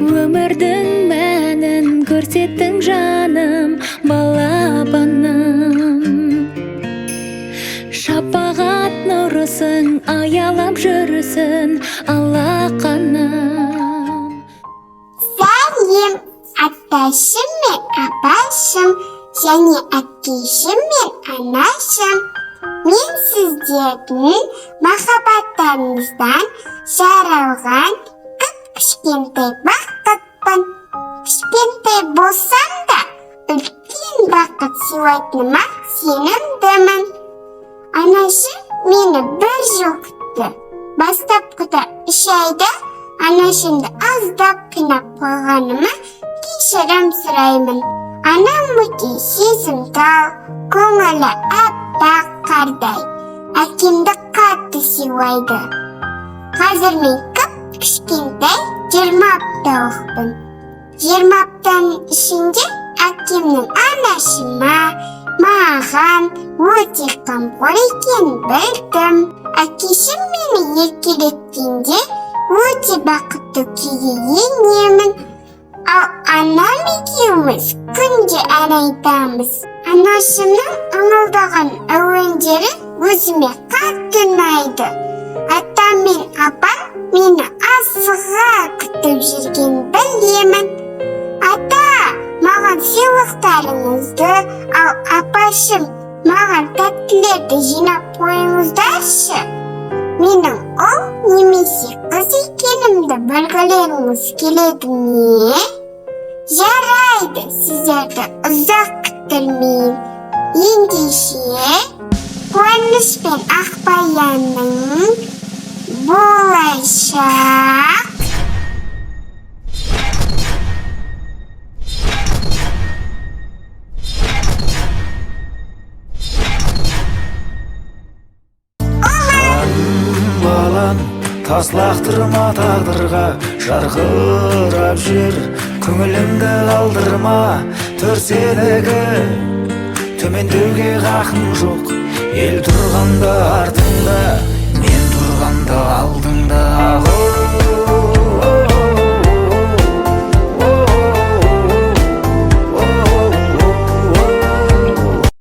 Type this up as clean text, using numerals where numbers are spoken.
Өмірдің мәнін көрсеттің, жаным, балапаным. Шапағат нұрысың аялап жүрсін алақаным. Сәлем, аташым мен апашым және әкешім мен анашым. Мен сіздердің махаббаттарыңыздан жаралған кіп-кішкентай бақытпын. Кішкентай болсам да, үлкен бақыт сыйлайтыныма сенімдімін. Анашым мені бір жыл күтті. Бастапқыда 3 айда анашымды аздап қинап қойғаныма кешірім сұраймын. Анам өте сезімтал, көңілі аппақ қардай. Әкемді қатты сыйлайды. Қазір мен кіп-кішкентай 20 апталықпын. 20 аптаның ішінде әкемнің анашыма, маған өте қамқор екенін білдім. Әкешім мені еркелеткенде, өте бақытты күйге енемін. Ал анам екеуміз күнде ән айтамыз. Анашымның ыңылдаған әуендері өзіме қатты ұнайды. Атам мен апам мені асыға күтіп жүргенін білемін. Ата, маған сыйлықтарыңызды, ал апашым, маған тәттілерді жинап қойыңыздаршы. Менің ұл немесе қыз екенімді білгілеріңіз келеді ме? Жарайды, сіздерді ұзақ күттірмейін. Ендеше, Қуаныш пен Ақбаянның болашақ Балам, тас лақтырма тағдырға, жарқырап жүр, көңілімді қалдырма. Төр сенікі, төмендеуге хақың жоқ. Ел тұрғанда артыңда, мен тұрғанда алдыңда.